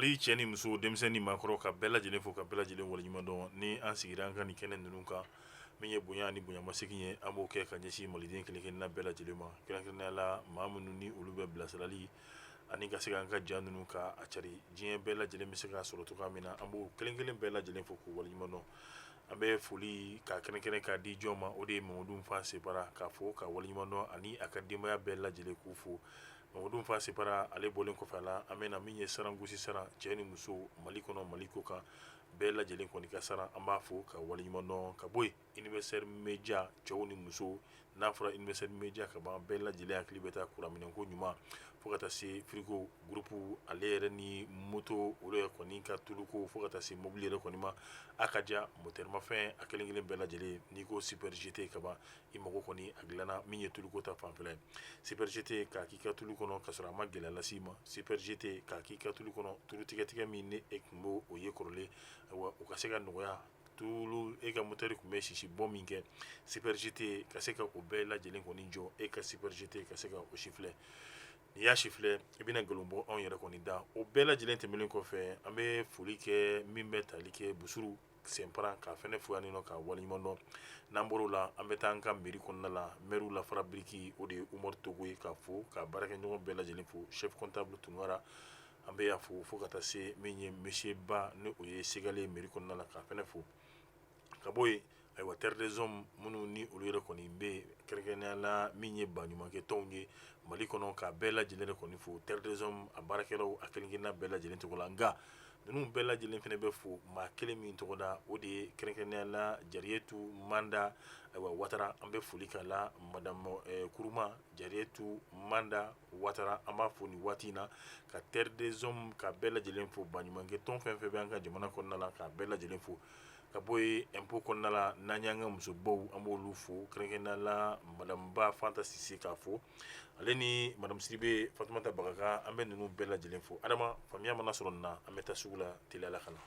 Mali cɛ ni muso, denmisɛnnin ni maakɔrɔ, ka bɛɛ lajɛlen fo, ka bɛɛ lajɛlen waleɲuman dɔn. Ni an sigira an ka nin kɛnɛ ninnu kan, min ye bonya ni bonyamasegin ye, an b'o kɛ ka ɲɛsin maliden kelen kelenna bɛɛ lajɛlen ma, kɛrɛnkɛrɛnnenya la maa minnu ni olu bɛ bilasirali ani ka se an ka ja ninnu ka a cari, diɲɛ bɛɛ lajɛlen bɛ se k'a sɔrɔ cogoya min na. An b'o kelen kelen bɛɛ lajɛlen fo k'u waleɲuman dɔn. An bɛ foli ka kɛrɛnkɛrɛn k'a di jɔn ma? O de ye Mamadu Fa Separa, k'a fo ka waleɲuman dɔn, ani a ka denbaya bɛɛ lajɛlen k'u fo. Mamadu Fa Separa, ale bɔlen kɔfɛ a la, an bɛ na min ye sarangosi sara, cɛ ni muso, Mali kɔnɔ, Mali kɔ kan, bɛɛ lajɛlen kɔni ka sara, an b'a fo ka waleɲuman dɔn. Ka bɔ yen, Universel Media, cɛw ni muso, n'a fɔra Universel Media ka ban, bɛɛ lajɛlen hakili bɛ taa kuranminɛko ɲuman, fo ka taa se frigo groupe, ale yɛrɛ ni moto, olu yɛrɛ kɔni ka tuluko, fo ka taa se mobili yɛrɛ kɔni ma, a ka diya motɛrimafɛn a kelen kelen bɛɛ lajɛlen. N'i ko Super GT ka ban, i mago kɔni a dilanna. Min ye tuluko ta fanfɛla ye, Super GT k'a k'i ka tulu kɔnɔ ka sɔrɔ a ma gɛlɛya las'i ma. Super GT k'a k'i ka tulu kɔnɔ, tulu tigɛtigɛ min ni e tun b'o o ye kɔrɔlen, ayiwa, o ka se ka nɔgɔya. Tulu e ka motɛri tun bɛ sisi bɔ min kɛ, Super GT ka se ka o bɛɛ lajɛlen kɔni jɔ. E ka Super GT ka se ka o sifilɛ, n'i y'a sifilɛ, i bɛna nkalon bɔ anw yɛrɛ kɔni da. O bɛɛ lajɛlen tɛmɛnen kɔfɛ, an bɛ foli kɛ min bɛ tali kɛ Busuru Senpara, k'a fɛnɛ fo yan nɔ, k'a waleɲuman dɔn. N'an bɔr'o la, an bɛ taa an ka mairie kɔnɔna la, maire la fara biriki, o de ye Umaru Togo ye, k'a fo, ka baarakɛɲɔgɔn bɛɛ lajɛlen fo, chef comptable Tunkara, an bɛ y'a fo, fo ka taa se min ye monsieur Ba, ni o ye Segale mairie kɔnɔna la, k'a fɛnɛ fo. Ka bɔ yen, ayiwa, Terre des Hommes minnu ni olu yɛrɛ kɔni bɛ kɛrɛnkɛrɛnnenya la, min ye baɲumankɛ tɔnw ye Mali kɔnɔ, k'a bɛɛ lajɛlen de kɔni fo, Terre des Hommes a baarakɛlaw a kelen kelenna bɛɛ lajɛlen tɔgɔ la. Nka ninnu bɛɛ lajɛlen fana bɛ fo maa kelen min tɔgɔ da, o de ye kɛrɛnkɛrɛnnenya la Jariyetu Manda, ayiwa, Watara. An bɛ foli k'a la, madame Kuruma Jariyetu Manda Watara, an b'a fo nin waati in na, ka Terre des Hommes ka bɛɛ lajɛlen fo, baɲumankɛ tɔn fɛn fɛn bɛ an ka jamana kɔnɔna la, k'a bɛɛ lajɛlen fo. Ka bɔ yen, impôt kɔnɔna la, n'an y'an ka musobaw, an b'olu fo, kɛrɛnkɛrɛnnenya la madame Ba Fanta Sise, k'a fo, ale ni madame Sidibe Fatumata Bagaka, an bɛ ninnu bɛɛ lajɛlen fo. Adama, faamuya mana sɔrɔ nin na, an bɛ taa sugu la teliya la ka na.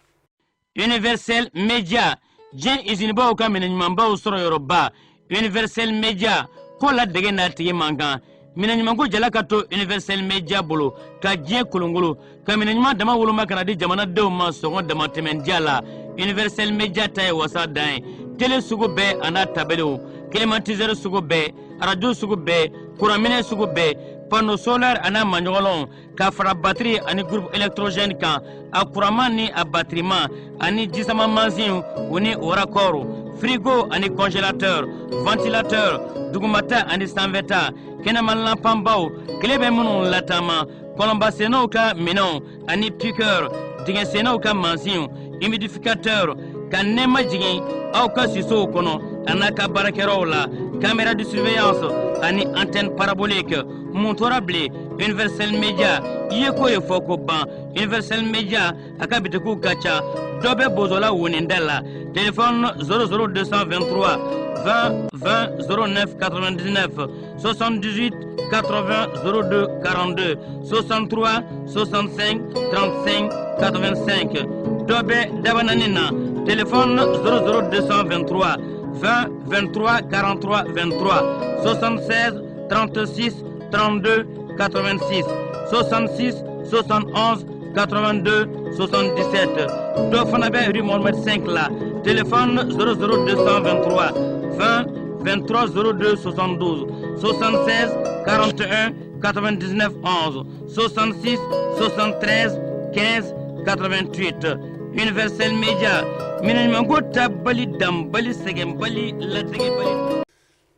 Universel Media, diɲɛ izinibaw ka minɛ ɲumanbaw sɔrɔ yɔrɔba. Universel Media ko la dege n'a tigi man kan, minɛ ɲumanko jala ka to Universel Media bolo, ka diɲɛ kolongolo, ka minɛ ɲuman dama woloma ka na di jamanadenw ma sɔngɔ damatɛmɛndiya la. Universel Media ta ye wasa dan ye. Tele sugu bɛɛ a n'a tabelew, climatiseur sugu bɛɛ, arajo sugu bɛɛ, kuranminɛ sugu bɛɛ, panneau solaire a n'a maɲɔgɔlɔnw, ka fara batiri ani groupe électrogène kan, a kuranman ni a batiriman, ani jisama mansinw, u ni o raccord, frigo ani congélateur, ventilateur, dugumata ani sanfɛta, kɛnɛma lanpanbaw, tile bɛ minnu lataama, kɔlɔnbasennaw ka minɛnw ani piqueur, dingɛsennaw ka mansinw, humidificateur, ka nɛɛma jigin aw ka sisow kɔnɔ a n'a ka baarakɛyɔrɔw la, caméra de surveillance ani antenne parabolique. Mun tora bilen? Universel Media, i ye ko ye fɔ ko ban. Universel Media a ka bitikiw ka ca. Dɔ bɛ Bozola woninda la, téléphone 00223 20 20 09 99, 78 80 02 42, 63 65 35 85. Dɔ bɛ Dabanani na, téléphone 00223 20 23 43 23, 76 36 32 86, 66 71 82 77. Dɔ fana bɛ rue Mohamed 5 la, téléphone 00223 20 23 02 72, 76 41 99 11, 66 73 15 88. Universel Media, minɛ ɲumanko tabali, danbali, sɛgɛnbali, ladegebali.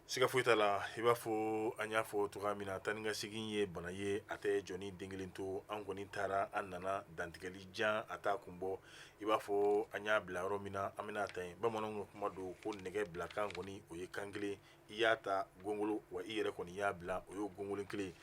Siga foyi t'a la, i b'a fɔ an y'a fɔ cogoya min na, taa ni ka segin ye bana ye, a tɛ jɔnni den kelen to. An kɔni taara, an nana, dantigɛli jan a t'a kun bɔ. I b'a fɔ an y'a bila yɔrɔ min na, an bɛna ta yen. Bamananw ka kuma don ko nɛgɛ bila kan kɔni, o ye kan kelen. I y'a ta gongolo wa, i yɛrɛ kɔni y'a bila, o y'o gongolon kelen.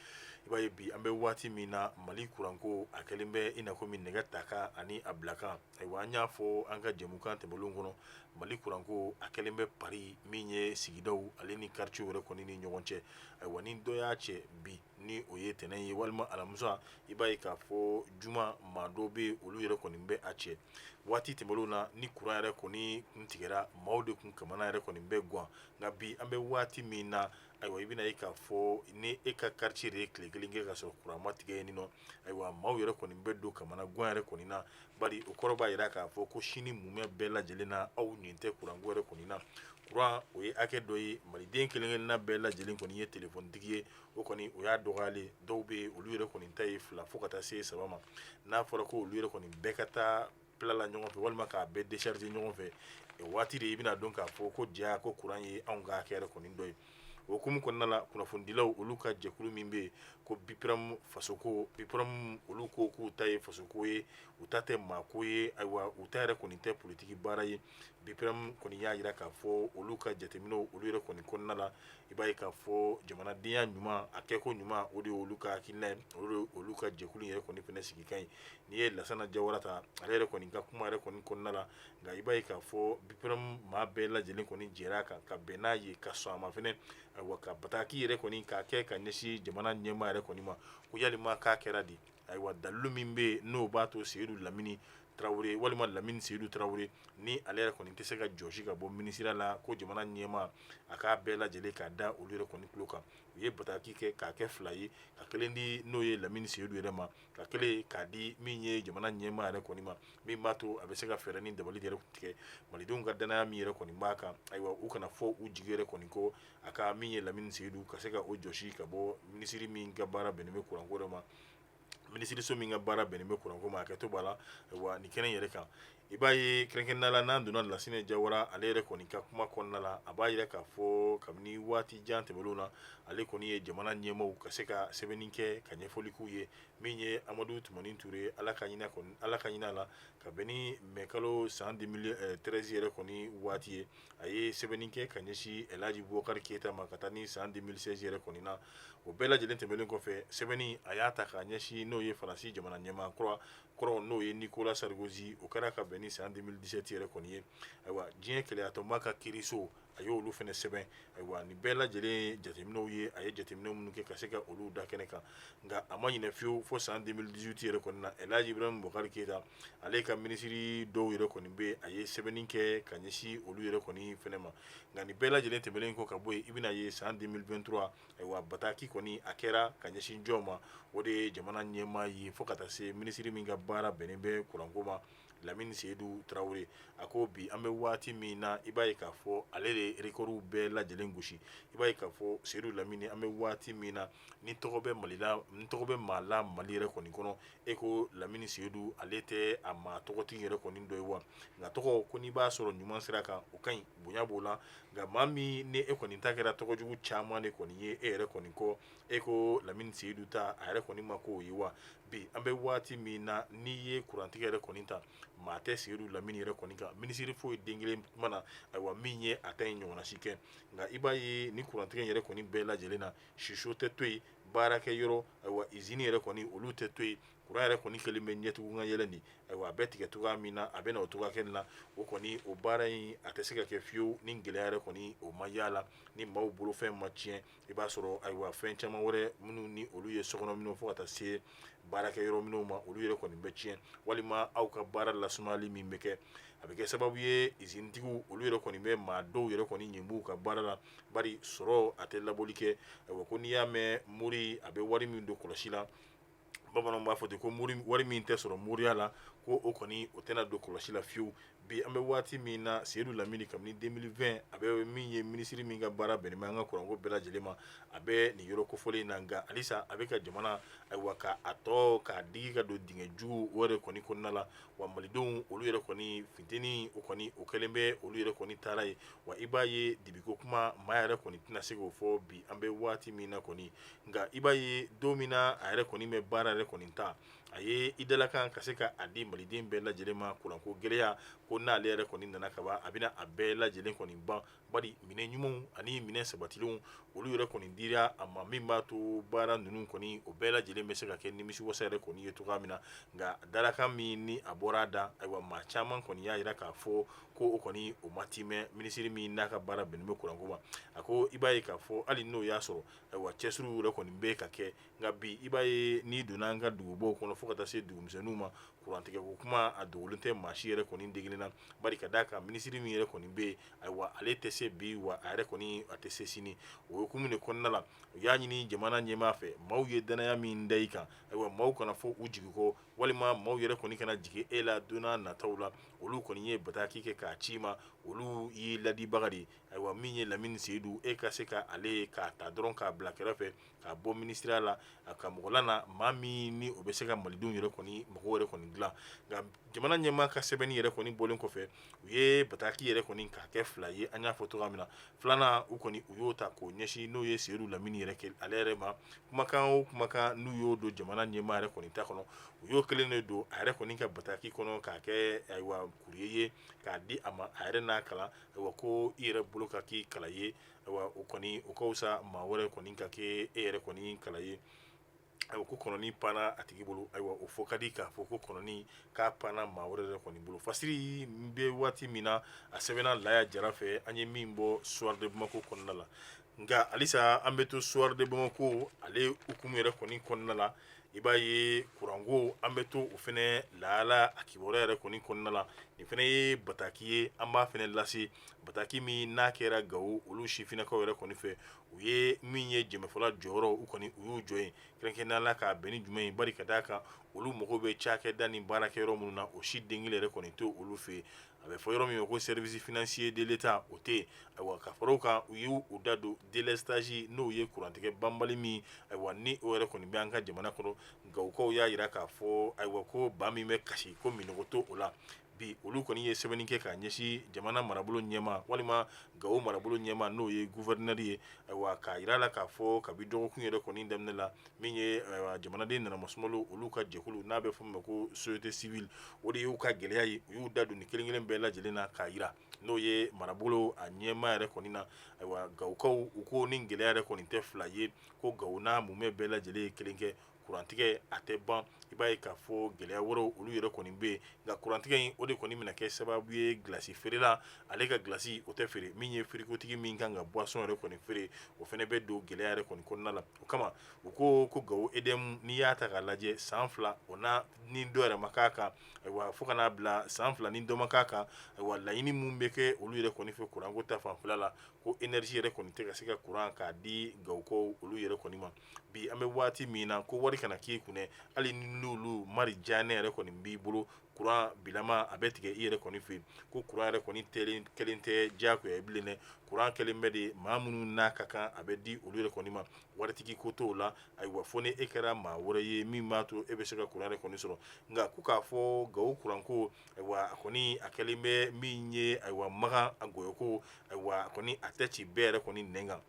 I b'a ye bi, an bɛ waati min na, Mali kuranko a kɛlen bɛ i n'a ko min nɛgɛ ta kan ani a bila kan. Ayiwa, an y'a fɔ an ka jɛmukan tɛmɛnlenw kɔnɔ, Mali kuranko a kɛlen bɛ pari min ye sigidaw ale ni quartier yɛrɛ kɔni ni ɲɔgɔn cɛ. Ayiwa, ni dɔ y'a cɛ bi ni o ye tɛnɛn ye walima alamisa. I b'a ye k'a fɔ juma, maa dɔw bɛ yen, olu yɛrɛ kɔni bɛ a cɛ. Waati tɛmɛnlenw na, ni kuran yɛrɛ kɔni kun tigɛra, maaw de kun kamana yɛrɛ kɔni bɛ gan. Nka bi, an bɛ waati min na, ayiwa, i bɛna ye k'a fɔ ni e ka quartier de ye tile kelen kɛ ka sɔrɔ kuran ma tigɛ yen nɔ, ayiwa, maaw yɛrɛ kɔni bɛ don kamana gan yɛrɛ kɔni na, bari o kɔrɔ b'a jira k'a fɔ ko sini mumɛ bɛɛ lajɛlen na, aw nin tɛ kuranko yɛrɛ kɔni na. Kuran, o ye hakɛ dɔ ye. Maliden kelen-kelenna bɛɛ lajɛlen kɔni ye telefonitigi ye. O kɔni, o y'a dɔgɔyalen. Dɔw bɛ yen, olu yɛrɛ kɔni ta ye fila fo ka taa se saba ma. N'a fɔra ko olu yɛrɛ kɔni bɛɛ ka taa plat la ɲɔgɔn fɛ walima k'a bɛɛ décharger ɲɔgɔn fɛ, waati de i bɛna dɔn k'a fɔ ko ja ko kuran ye anw ka hakɛ yɛrɛ kɔni dɔ ye. O hukumu kɔnɔna la, kunnafonidilaw olu ka jɛkulu min bɛ yen ko BIPREM fasoko, BIPREM, olu ko k'u ta ye fasoko ye, u ta tɛ maako ye, ayiwa, u ta yɛrɛ kɔni tɛ politiki baara ye. BIPREM kɔni y'a jira k'a fɔ olu ka jateminɛw olu yɛrɛ kɔni kɔnɔna la, i b'a ye k'a fɔ jamanadenya ɲuman, a kɛko ɲuman, o de ye olu ka hakilina ye, olu ka jɛkulu yɛrɛ kɔni fana sigikan ye. N'i ye Lasana Jawara ta, ale yɛrɛ kɔni ka kuma yɛrɛ kɔni kɔnɔna la, nka i b'a ye k'a fɔ BIPREM maa bɛɛ lajɛlen kɔni jɛra a kan ka bɛn n'a ye, ka sɔn a ma fɛnɛ, ayiwa, ka bataki yɛrɛ kɔni k'a kɛ ka ɲɛsin jamana ɲɛmaa yɛrɛ kɔni ma ko yalima k'a kɛra di? Ayiwa, dalilu min bɛ yen n'o b'a to Seyidu Lamini Tarawele walima Lamini Seyidu Tarawele ni ale yɛrɛ kɔni tɛ se ka jɔsi ka bɔ minisiriya la, ko jamana ɲɛmaa a k'a bɛɛ lajɛlen k'a da olu yɛrɛ kɔni tulo kan. U ye bataki kɛ k'a kɛ fila ye, ka kelen di n'o ye Lamini Seyidu yɛrɛ ma, ka kelen k'a di min ye jamana ɲɛmaa yɛrɛ kɔni ma, min b'a to a bɛ se ka fɛɛrɛ ni dabali yɛrɛ tigɛ malidenw ka danaya min yɛrɛ kɔni b'a kan. Ayiwa, u kana fɔ u jigi yɛrɛ kɔni ko a ka min ye Lamini Seyidu ka se ka o jɔsi ka bɔ minisiri min ka baara bɛnnen bɛ kuranko yɛrɛ ma, minisiriso min ka baara bɛnnen bɛ kuranko ma. A kɛ to b'a la. Wa nin kɛnɛ yɛrɛ kan, i b'a ye kɛrɛnkɛrɛnnenya la, n'an donna Lasinɛ Jawara ale yɛrɛ kɔni ka kuma kɔnɔna la, a b'a jira k'a fɔ kabini waati jan tɛmɛnlenw na, ale kɔni ye jamana ɲɛmaaw ka se ka sɛbɛnni kɛ ka ɲɛfɔli k'u ye. Min ye Amadu Tumani Ture, Ala ka hinɛ kɔni, Ala ka hinɛ a la, ka bɛn ni mɛkalo san 2013 yɛrɛ kɔni waati ye, a ye sɛbɛnni kɛ ka ɲɛsin Elhaji Bubakari Keyita ma ka taa ni san 2016 yɛrɛ kɔni na. O bɛɛ lajɛlen tɛmɛnen kɔfɛ, sɛbɛnni a y'a ta k'a ɲɛsin n'o ye Faransi jamana ɲɛmaa kura kɔrɔ, n'o ye Nicolas Sarkozy, o kɛra ka bɛn ni san 2017 yɛrɛ kɔni ye. Ayiwa, diɲɛ kelenyatɔnba ka kiiriso, a y'olu fana sɛbɛn. Ayiwa, nin bɛɛ lajɛlen ye jateminɛw ye, a ye jateminɛ minnu kɛ ka se ka olu da kɛnɛ kan. Nka a ma ɲinɛ fiyewu fo san 2018 yɛrɛ kɔni na, Elhaji Ibrahim Bubakari Keyita, ale ka minisiri dɔw yɛrɛ kɔni bɛ, a ye sɛbɛnni kɛ ka ɲɛsin olu yɛrɛ kɔni fana ma. Nka nin bɛɛ lajɛlen tɛmɛnen kɔ ka bɔ yen, i bɛna ye san 2023, ayiwa, bataki kɔni a kɛra ka ɲɛsin jɔn ma? O de ye jamana ɲɛmaa ye fo ka taa se minisiri min ka baara bɛnnen bɛ kuranko ma, Lamini Seyidu Tarawele. A ko bi, an bɛ waati min na, i b'a ye k'a fɔ ale de recordw bɛɛ lajɛlen gosi. I b'a ye k'a fɔ Seyidu Lamini, an bɛ waati min na, ni tɔgɔ bɛ Mali la, ni tɔgɔ bɛ maa la Mali yɛrɛ kɔni kɔnɔ, e ko Lamini Seyidu, ale tɛ a maa tɔgɔtigi yɛrɛ kɔni dɔ ye wa? Nka tɔgɔ ko n'i b'a sɔrɔ ɲuman sira kan, o ka ɲi, bonya b'o la. Nka maa min ni e kɔni ta kɛra tɔgɔjugu caman de kɔni ye e yɛrɛ kɔni kɔ, e ko Lamini Seyidu ta, a yɛrɛ kɔni ma k'o ye wa? Bi, an bɛ waati min na, n'i ye kurantigɛ yɛrɛ kɔni ta, maa tɛ Seyidu Lamini yɛrɛ kɔni kan minisiri foyi den kelen kuma na, ayiwa, min ye a ta in ɲɔgɔnna si kɛ. Nka i b'a ye ni kurantigɛ yɛrɛ kɔni bɛɛ lajɛlen na, siso tɛ to yen, baarakɛ yɔrɔ, ayiwa, izini yɛrɛ kɔni, olu tɛ to yen. Kuran yɛrɛ kɔni kɛlen bɛ ɲɛtugu ka yɛlɛ nin. Ayiwa, a bɛ tigɛ cogoya min na, a bɛ na o cogoya kelen na. O kɔni, o baara in, a tɛ se ka kɛ fiyewu ni gɛlɛya yɛrɛ kɔni o ma y'a la, ni maaw bolofɛn ma tiɲɛ. I b'a sɔrɔ, ayiwa, fɛn caman wɛrɛ minnu ni olu ye sokɔnɔ minɛnw fo ka taa se baarakɛ yɔrɔ minɛnw ma, olu yɛrɛ kɔni bɛ tiɲɛ, walima aw ka baara lasumali min bɛ kɛ, a bɛ kɛ sababu ye izinitigiw olu yɛrɛ kɔni bɛ maa dɔw yɛrɛ kɔni ɲin b'u ka baara la, bari sɔrɔ a tɛ labɔli kɛ. Ayiwa, ko n'i y'a mɛn mori a bɛ wari min don kɔlɔsi la, bamananw b'a fɔ ten ko wari min tɛ sɔrɔ moriya la, ko o kɔni o tɛna don kɔlɔsi la fiyewu. Bi, an bɛ waati min na, Seyidu Lamini, kabini 2020, a bɛ min ye minisiri min ka baara bɛnnen bɛ an ka kuranko bɛɛ lajɛlen ma, a bɛ nin yɔrɔ kofɔlen in na. Nka halisa a bɛ ka jamana, ayiwa, ka a tɔ k'a digi ka don dingɛ jugu o yɛrɛ kɔni kɔnɔna la. Wa malidenw olu yɛrɛ kɔni funteni, o kɔni o kɛlen bɛ olu yɛrɛ kɔni taara ye. Wa i b'a ye dibiko kuma, maa yɛrɛ kɔni tɛna se k'o fɔ bi, an bɛ waati min na kɔni. Nka i b'a ye don min na a yɛrɛ kɔni bɛ baara yɛrɛ kɔni ta, A ye i dalakan ka se ka a di maliden bɛɛ lajɛlen ma kuranko gɛlɛya ko n'ale yɛrɛ kɔni nana kaban, a bɛna a bɛɛ lajɛlen kɔni ban, bari minɛn ɲumanw ani minɛn sabatilenw olu yɛrɛ kɔni dira a ma, min b'a to baara ninnu kɔni o bɛɛ lajɛlen bɛ se ka kɛ nimisiwasa yɛrɛ kɔni ye cogoya min na. Nka dalakan min ni a bɔra a da, ayiwa, maa caman kɔni y'a jira k'a fɔ ko o kɔni o ma timɛ. Minisiri min n'a ka baara bɛnnen bɛ kuranko ma, a ko i b'a ye k'a fɔ hali n'o y'a sɔrɔ, ayiwa, cɛsiriw yɛrɛ kɔni bɛ ka kɛ, nka bi i b'a ye n'i donna an ka dugubaw kɔnɔ fo ka taa se dugumisɛnninw ma, kurantigɛ ko kuma a dogolen tɛ maa si yɛrɛ kɔni degelen na, bari ka d'a kan minisiri min yɛrɛ kɔni bɛ yen, ayiwa, ale tɛ se bi wa a yɛrɛ kɔni a tɛ se sini. O hukumu de kɔnɔna la, u y'a ɲini jamana ɲɛmaa fɛ, maaw ye danaya min da i kan, ayiwa, maaw kana fɔ u jigi kɔ, walima maaw yɛrɛ kɔni kana jigin e la don nataw la. Olu kɔni ye bataki kɛ k'a ci ma, olu y'i ladibaga de ye. Ayiwa, min ye Lamini Seyidu, e ka se ka ale k'a ta dɔrɔn k'a bila kɛrɛfɛ, k'a bɔ minisiriya la, a ka mɔgɔ lana maa min ni o bɛ se ka malidenw yɛrɛ kɔni mago yɛrɛ kɔni dilan. Nka jamana ɲɛmaa ka sɛbɛnni yɛrɛ kɔni bɔlen kɔfɛ, u ye bataki yɛrɛ kɔni k'a kɛ fila ye. An y'a fɔ cogoya min na, filanan u kɔni u y'o ta k'o ɲɛsin n'o ye Seyidu Lamini yɛrɛ kɛ ale yɛrɛ ma. Kumakan o kumakan n'u y'o don jamana ɲɛmaa yɛrɛ kɔni ta kɔnɔ, u y'o kelen de don a yɛrɛ kɔni ka bataki kɔnɔ k'a kɛ, ayiwa, courrier ye k'a di a ma, a yɛrɛ n'a kalan, ayiwa, ko i yɛrɛ bolo ka k'i kala ye. Ayiwa, o kɔni o ka fisa maa wɛrɛ kɔni ka kɛ e yɛrɛ kɔni kala ye. Ayiwa, ko kɔnɔni panna a tigi bolo, ayiwa, o fɔ ka di k'a fɔ ko kɔnɔni k'a panna maa wɛrɛ yɛrɛ kɔni bolo. Fasiri bɛ waati min na, a sɛbɛnna Laya Jara fɛ, an ye min bɔ Soir de Bamako kɔnɔna la. Nka halisa an bɛ to Soir de Bamako ale hukumu yɛrɛ kɔni kɔnɔna la. I b'a ye kuranko, an bɛ to o fɛnɛ lahala a kibaruya yɛrɛ kɔni kɔnɔna la. Nin fɛnɛ ye bataki ye, an b'a fɛnɛ lase, bataki min n'a kɛra Gawo olu sifinnakaw yɛrɛ kɔni fɛ. U ye min ye jɛmɛfɔla jɔyɔrɔ, u kɔni u y'u jɔ yen kɛrɛnkɛrɛnnenya la k'a bɛn ni jumɛn ye? Bari ka d'a kan olu mago bɛ cakɛda ni baarakɛyɔrɔ minnu na, o si den kelen yɛrɛ kɔni tɛ olu fɛ yen. A bɛ fɔ yɔrɔ min ma ko service financier de l'État, o tɛ yen. Ayiwa, ka fara o kan, u y'u da don délestage, n'o ye kurantigɛ banbali min, ayiwa, ni o yɛrɛ kɔni bɛ an ka jamana kɔnɔ. Gawokaw y'a jira k'a fɔ, ayiwa, ko ba min bɛ kasi ko minnɔgɔ t'o la. Bi olu kɔni ye sɛbɛnni kɛ k'a ɲɛsin jamana marabolo ɲɛmaa walima Gawo marabolo ɲɛmaa, n'o ye gouverneur ye, ayiwa, k'a jira la k'a fɔ kabi dɔgɔkun yɛrɛ kɔni daminɛ la, min ye jamanaden nanamasumalo olu ka jɛkulu n'a bɛ fɔ min ma ko société civile, o de y'u ka gɛlɛya ye. U y'u da don ni kelen kelen bɛɛ lajɛlen na k'a jira n'o ye marabolo a ɲɛmaa yɛrɛ kɔni na. Ayiwa, Gawokaw u ko ni gɛlɛya yɛrɛ kɔni tɛ fila ye, ko Gawo n'a mumɛ bɛɛ lajɛlen ye kelen kɛ, kurantigɛ a tɛ ban. I b'a ye k'a fɔ gɛlɛya wɛrɛw olu yɛrɛ kɔni bɛ yen, nka kurantigɛ in o de kɔni bɛna kɛ sababu ye gilasi feerela ale ka gilasi o tɛ feere, min ye firigotigi min kan ka boisson yɛrɛ kɔni feere, o fana bɛ don gɛlɛya yɛrɛ kɔni kɔnɔna la. O kama u ko ko Gawo EDM, n'i y'a ta k'a lajɛ, san 2 o na ni dɔ yɛrɛ ma k'a kan, ayiwa, fo ka n'a bila san 2 ni dɔ ma k'a kan, ayiwa, laɲini min bɛ kɛ olu yɛrɛ kɔni fɛ kuranko ta fanfɛla la, ko énergie yɛrɛ kɔni tɛ ka se ka kuran k'a di Gawokaw olu yɛrɛ kɔni ma. Bi an bɛ waati min na, ko wari kana k'i kun dɛ, hali ni n'olu mari janɛ yɛrɛ kɔni b'i bolo, kuran bilama a bɛ tigɛ i yɛrɛ kɔni fɛ yen. Ko kuran yɛrɛ kɔni kelen tɛ diyagoya ye bilen dɛ, kuran kɛlen bɛ de maa minnu n'a ka kan a bɛ di olu yɛrɛ kɔni ma, waritigi ko t'o la. Ayiwa, fo ni e kɛra maa wɛrɛ ye min b'a to e bɛ se ka kuran yɛrɛ kɔni sɔrɔ. Nka ko k'a fɔ Gawo kuranko, ayiwa, a kɔni a kɛlen bɛ min ye, ayiwa, magan a gɔyɔko, ayiwa, a kɔni a tɛ ci bɛɛ yɛrɛ kɔni nɛn kan.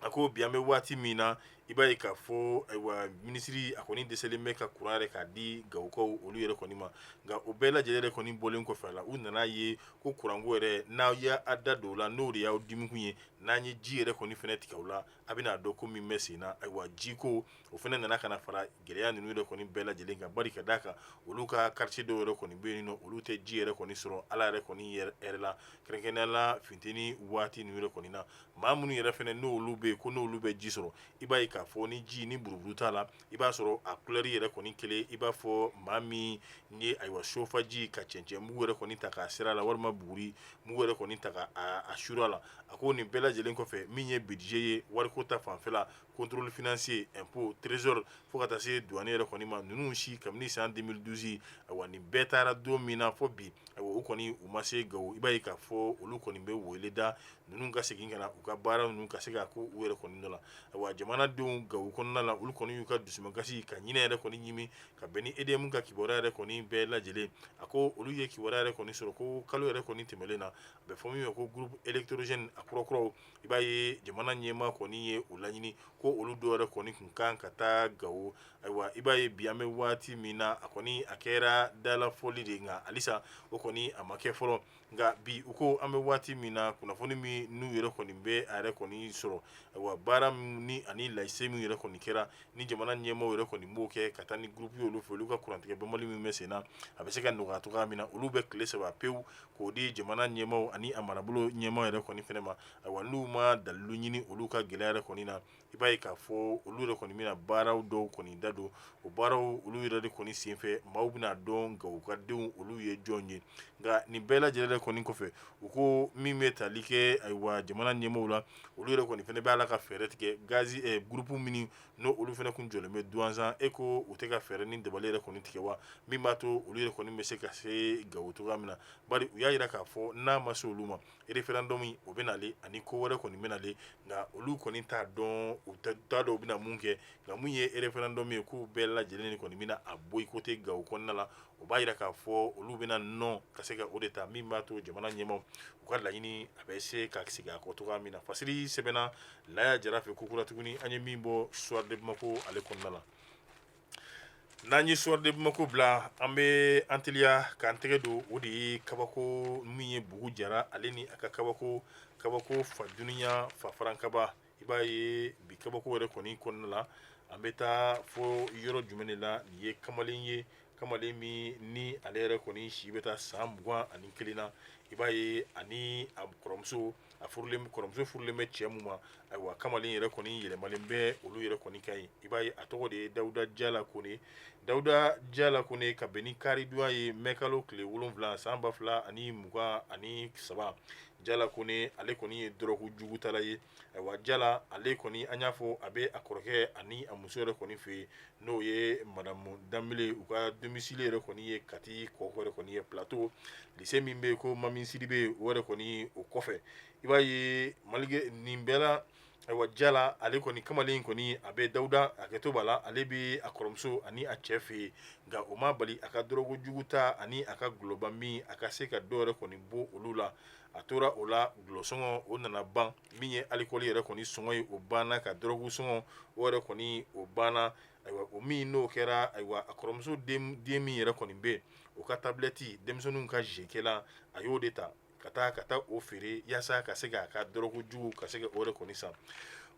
A ko bi an bɛ waati min na, i b'a ye k'a fɔ, ayiwa, minisiri a kɔni dɛsɛlen bɛ ka kuran yɛrɛ k'a di Gawokaw olu yɛrɛ kɔni ma. Nka o bɛɛ lajɛlen yɛrɛ kɔni bɔlen kɔfɛ a la, u nana ye ko kuranko yɛrɛ, n'aw y'a da don o la, n'o de y'aw dimikun ye, n'an ye ji yɛrɛ kɔni fana tigɛ o la, a bɛna dɔn ko min bɛ sen na. Ayiwa, jiko o fana nana ka na fara gɛlɛya ninnu yɛrɛ kɔni bɛɛ lajɛlen kan, bari ka d'a kan olu ka quartier dɔw yɛrɛ kɔni bɛ yen nɔ, olu tɛ ji yɛrɛ kɔni sɔrɔ Ala yɛrɛ kɔni yɛrɛ la, kɛrɛnkɛrɛnnenya la funteni waati ninnu yɛrɛ kɔni na. Maa minnu yɛrɛ fana n'olu bɛ yen ko n'olu bɛ ji sɔrɔ, i b'a ye k'a fɔ ni ji ni buruburu t'a la, i b'a sɔrɔ a couleur yɛrɛ kɔni kelen, i b'a fɔ maa min ye, ayiwa, sofaji ka cɛncɛn mugu yɛrɛ kɔni ta k'a seri a la, walima buguri mugu yɛrɛ kɔni ta k'a suuru a la. A ko nin bɛɛ lajɛlen kɔfɛ, min ye budget ye, wariko ta fanfɛla, contrôle financier, impôt, trésor, fo ka taa se douane yɛrɛ kɔni ma, ninnu si kabini san 2012, ayiwa, nin bɛɛ taara don min na fo bi, ayiwa, u kɔni u ma se Gawo. I b'a ye k'a fɔ olu kɔni bɛ wele da ninnu ka segin ka na u ka baara ninnu ka se ka ko u yɛrɛ kɔni nɔ la. Ayiwa, jamanadenw Gawo kɔnɔna la, olu kɔni y'u ka dusumakasi ka ɲinɛ yɛrɛ kɔni ɲimi ka bɛn ni EDM ka kibaruya yɛrɛ kɔni bɛɛ lajɛlen. A ko olu ye kibaruya yɛrɛ kɔni sɔrɔ ko kalo yɛrɛ kɔni tɛmɛlen na, a bɛ fɔ min ma ko groupe électrogène a kurakuraw, i b'a ye jamana ɲɛmaa kɔni ye o laɲini ko ko olu dɔw yɛrɛ kɔni kun kan ka taa Gawo. Ayiwa, i b'a ye bi an bɛ waati min na, a kɔni a kɛra dalafɔli de ye, nka halisa o kɔni a ma kɛ fɔlɔ. Nka bi u ko an bɛ waati min na, kunnafoni min n'u yɛrɛ kɔni bɛ a yɛrɛ kɔni sɔrɔ, ayiwa, baara ni ani lase min yɛrɛ kɔni kɛra ni jamana ɲɛmaaw yɛrɛ kɔni b'o kɛ ka taa ni groupe ye olu fɛ, olu ka kurantigɛ banbali min bɛ sen na, a bɛ se ka nɔgɔya cogoya min na. Olu bɛ tile 3 pewu k'o di jamana ɲɛmaaw ani a marabolo ɲɛmaaw yɛrɛ kɔni fɛnɛ ma. Ayiwa, n'u ma dalilu ɲini olu ka gɛlɛya yɛrɛ kɔni na, i b'a ye k'a fɔ olu yɛrɛ kɔni bɛna baaraw dɔw kɔni da don o baaraw olu yɛrɛ de kɔni senfɛ, maaw bɛna dɔn Gawo ka denw olu ye jɔn ye. Nka nin bɛɛ lajɛlen kɔni kɔfɛ, u ko min bɛ tali kɛ, ayiwa, jamana ɲɛmaaw la, olu yɛrɛ kɔni fana b'a la ka fɛɛrɛ tigɛ gazi groupe min n'o olu fana kun jɔlen bɛ Duwanzan, e ko u tɛ ka fɛɛrɛ ni dabali yɛrɛ kɔni tigɛ wa, min b'a to olu yɛrɛ kɔni bɛ se ka se Gawo cogoya min na. Bari u y'a jira k'a fɔ n'a ma se olu ma, référendum o bɛ nalen ani ko wɛrɛ kɔni bɛ nalen, nka olu kɔni t'a dɔn, u t'a dɔn u bɛna mun kɛ. Nka mun ye référendum ye, k'u bɛɛ lajɛlen kɔni bɛna a boycotter Gawo kɔnɔna la. O b'a jira k'a fɔ olu bɛna non ka se ka o de ta, min b'a to jamana ɲɛmaaw u ka laɲini a bɛ se ka segin a kɔ cogoya min na. Fasiri sɛbɛnna Laya Jara fɛ kokura tuguni, an ye min bɔ Soir de Bamako ale kɔnɔna la. N'an ye Soir de Bamako bila, an bɛ an teliya k'an tɛgɛ don o de ye kabako min ye Bugu Jara, ale ni a ka kabako, kabako fa dunuya fa farankaba. I b'a ye bi kabako yɛrɛ kɔni kɔnɔna la, an bɛ taa fo yɔrɔ jumɛn de la? Nin ye kamalen ye, kamalen min ni ale yɛrɛ kɔni si bɛ taa san 21 na. I b'a ye ani a kɔrɔmuso, a furulen, kɔrɔmuso furulen bɛ cɛ min ma, ayiwa, kamalen yɛrɛ kɔni yɛlɛmalen bɛ olu yɛrɛ kɔni kan yen. I b'a ye a tɔgɔ de ye Dawuda Jala Kone. Dawuda Jala Kone, ka bɛn ni karidonya ye, mɛkalo tile 7 san 2023, Jala Kone ale kɔni ye dɔrɔgu jugutala ye. Ayiwa, Jala ale kɔni, an y'a fɔ, a bɛ a kɔrɔkɛ ani a muso yɛrɛ kɔni fɛ yen, n'o ye madamu Danbele. U ka domicile yɛrɛ kɔni ye Kati kɔkɔ yɛrɛ kɔni ye, Plateau lycée min bɛ yen ko Mami Sidibe, o yɛrɛ kɔni o kɔfɛ. I b'a ye malgré nin bɛɛ la, ayiwa, Jala ale kɔni, kamalen kɔni, a bɛ Dawuda, hakɛto b'a la, ale bɛ a kɔrɔmuso ani a cɛ fɛ yen, nka o ma bali a ka dɔrɔgu jugu ta ani a ka gulɔba min, a ka se ka dɔ yɛrɛ kɔni bɔ olu la. A tora o la, gulɔ sɔngɔ o nana ban, min ye alikɔli yɛrɛ kɔni sɔngɔ ye, o banna, ka dɔrɔgu sɔngɔ o yɛrɛ kɔni o banna. Ayiwa, o min n'o kɛra, ayiwa, a kɔrɔmuso den min yɛrɛ kɔni bɛ yen, o ka tabilɛti, denmisɛnninw ka jeu-kɛlan, a y'o de ta ka taa o feere yaasa ka se k'a ka dɔrɔgu jugu ka se ka o yɛrɛ kɔni san.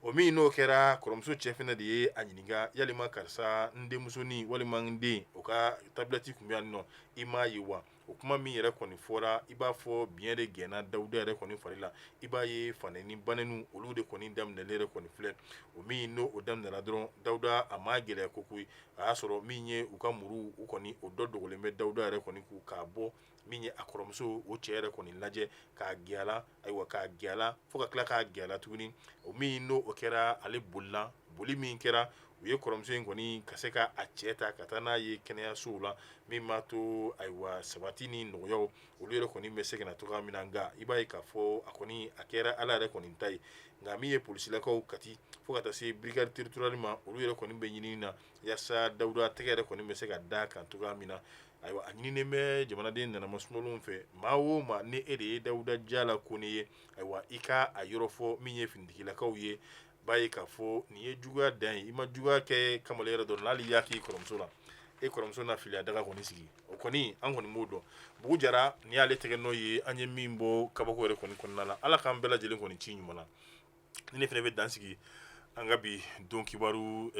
O min n'o kɛra, kɔrɔmuso cɛ fana de ye a ɲininka: yalima karisa, n denmusonin walima n den, o ka tabilɛti tun bɛ yan nɔ, i m'a ye wa? O kuma min yɛrɛ kɔni fɔra, i b'a fɔ biɲɛ de gɛnna Dawuda yɛrɛ kɔni fari la. I b'a ye fanɛni banɛniw olu de kɔni daminɛlen yɛrɛ kɔni filɛ. O min n'o o daminɛra dɔrɔn, Dawuda a ma gɛlɛya ko koyi, a y'a sɔrɔ min ye u ka muru, u kɔni o dɔ dogolen bɛ Dawuda yɛrɛ kɔni kun, k'a bɔ min ye a kɔrɔmuso o cɛ yɛrɛ kɔni lajɛ k'a gɛlɛya. Ayiwa, k'a gɛlɛya fo ka tila k'a gɛlɛya tuguni. O min n'o o kɛra, ale bolila. Boli min kɛra, u ye kɔrɔmuso in kɔni ka se ka a cɛ ta ka taa n'a ye kɛnɛyasow la, min b'a to, ayiwa, sabati ni nɔgɔyaw olu yɛrɛ kɔni bɛ se ka na cogoya min na. Nka i b'a ye k'a fɔ a kɔni a kɛra Ala yɛrɛ kɔni ta ye. Nka min ye polisilakaw Kati fo ka taa se brigade territoriale ma, olu yɛrɛ kɔni bɛ ɲini na yaasa Dawuda tɛgɛ yɛrɛ kɔni bɛ se ka da kan cogoya min na. Ayiwa, a ɲininen bɛ jamanaden nanama sumalenw fɛ, maa o maa ni e de ye Dawuda Jala Kone ye, ayiwa, i ka a yɔrɔ fɔ min ye finitigilakaw ye. B'a ye k'a fɔ nin ye juguya dan ye. I ma juguya kɛ kamalen yɛrɛ dɔrɔn, n'ale y'a k'i kɔrɔmuso la, e kɔrɔmuso na fili a daga kɔni sigi, o kɔni an kɔni b'o dɔn. Bugu Jara, nin y'ale tɛgɛ nɔ ye an ye min bɔ kabako yɛrɛ kɔni kɔnɔna la. Ala k'an bɛɛ lajɛlen kɔni ci ɲuman na. Ni ne fana bɛ dan sigi an ka bi don kibaru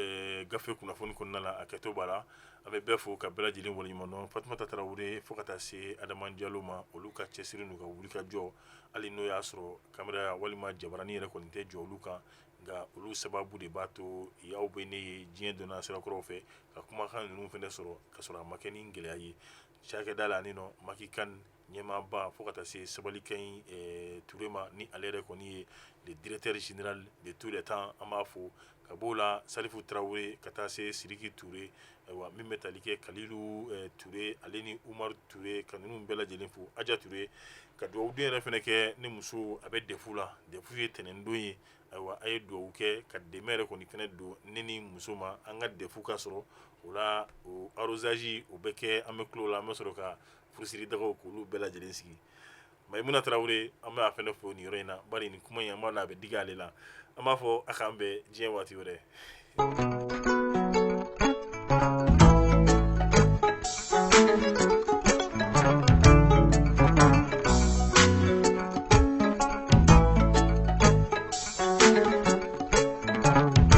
gafe kunnafoni kɔnɔna la. A kɛto b'a la, an bɛ bɛɛ fo ka bɛɛ lajɛlen waleɲuman dɔn. Fatumata Tarawele fo ka taa se Adama Jalo ma, olu ka cɛsiri n'u ka wulikajɔ, hali n'o y'a sɔrɔ kamera walima jabaranin yɛrɛ kɔni tɛ jɔ olu kan, nka olu sababu de b'a to y'aw bɛ ne ye diɲɛ donna sirakɔrɔw fɛ ka kumakan ninnu fana sɔrɔ ka sɔrɔ a ma kɛ ni gɛlɛya ye cakɛda la. Ni nɔ Maki Kan ɲɛmaaba fo ka taa se Sabalikaɲi Ture ma, ni ale yɛrɛ kɔni ye le directeur général de tous les temps, an b'a fo. Ka b'o la, Salifu Tarawele ka taa se Sidiki Ture, ayiwa, min bɛ tali kɛ Kalilu Ture, ale ni Umaru Ture, ka ninnu bɛɛ lajɛlen fo. Aja Ture ka dugawuden yɛrɛ fana kɛ ne muso, a bɛ DEF la. DEF ye tɛnɛndon ye. Ayiwa, a ye dugawu kɛ ka dɛmɛ yɛrɛ kɔni fana don ne ni muso ma, an ka DEF ka sɔrɔ o la. O arrosage o bɛ kɛ, an bɛ tulo la, an bɛ sɔrɔ ka furusiri dagaw k'olu bɛɛ lajɛlen sigi. Mayimuna Tarawele, an b'a fɛnɛ fo nin yɔrɔ in na, bari nin kuma in, an b'a dɔn a bɛ digi ale la. An b'a fɔ a k'an bɛn diɲɛ waati wɛrɛ.